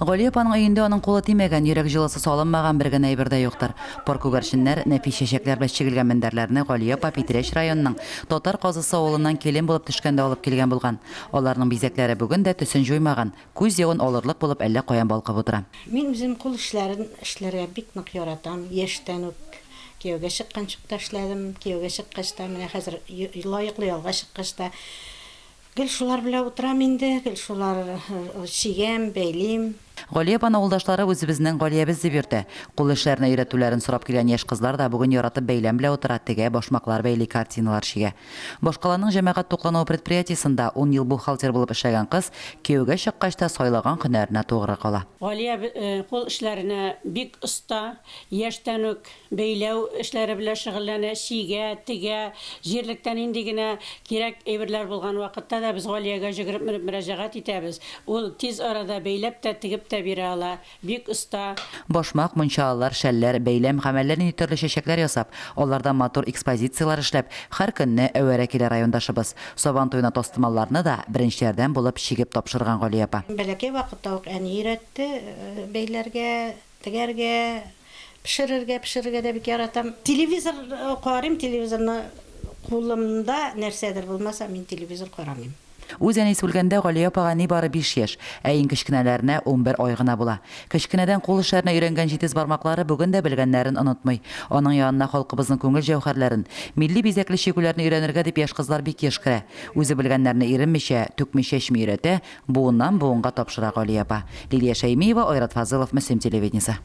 Галия апаның өендә аның кулы тимәгән, йөрәк җылысы салынмаган бер генә әйбер дә юктыр. Пар күгәрченнәр, нәфис чәчәкләр белән чигелгән мендәрләрне Галия апа Питрәч районының Татар Казысы авылыннан килен булып төшкәндә алып килгән булган. Аларның бизәкләре бүген дә төсен җуймаган, күз явын алырлык булып әллә каян балкып утыра. Мин үзем кул эшләрен эшләргә бик нык яратам. Яшьтән үк, кияүгә чыкканчы ук та эшләдем, кияүгә чыккач та, менә хәзер лаеклы ялга чыккач та Гел шулар белән утырам инде, гел шулар чигәм, бәйлим. Галия апаны авылдашлары үзебезнең Галиябез дип йөртә. Кул эшләренә өйрәтүләрен сорап килгән яшь кызлар да бүген яратып бәйләм белән утыра, тегә, башмаклар бәйли, картиналар чигә. Башкаланың җәмәгать туклануы предприятиесендә ун ел бухгалтер булып эшләгән кыз, кияүгә чыккач та сайлаган һөнәренә тугры кала. Галия кул эшләренә бик оста, яшьтән үк Бәйләү эшләре белән шөгыльләнә, чигә, тегә. Җирлектә нинди генә кирәк әйберләр булган вакытта да без Галиягә җөгереп менеп мөрәҗәгать итәбез. Ул тиз арада бәйләп тә, тегеп тә бирә ала. Бик оста. Башмак, мунчалалар, шәлләр, бәйләм һәм әллә нинди төрле чәчәкләр ясап, алардан матур экспозицияләр эшләп, һәр көнне әвәрә килә райондашыбыз. Сабан туена тастымалларны да беренчеләрдән булып чигеп тапшырган Галия апа. Бәләкәй вакытта ук әни өйрәтте бәйләргә. Тегәргә, пешерергә, пешерергә дә бик яратам. Телевизор карыйм, телевизорны кулымда нәрсәдер булмаса, мин телевизор карамыйм. Үз әнисе үлгәндә Галия апага нибары биш яшь, ә иң кечкенәләренә 11 ай гына була. Кечкенәдән кул эшләренә өйрәнгән җитез бармаклары бүген дә белгәннәрен онытмый. Аның янына халкыбызның күңел җәүһәрләрен, милли бизәкле чигүләрне өйрәнергә дип яшь кызлар бик еш керә. Үзе белгәннәрне иренмичә, түкми-чәчми өйрәтә, Буыннан буынга тапшыра Галия апа. Лилия Шәймиева, Айрат Фазылов, Мөслим телевидениесе.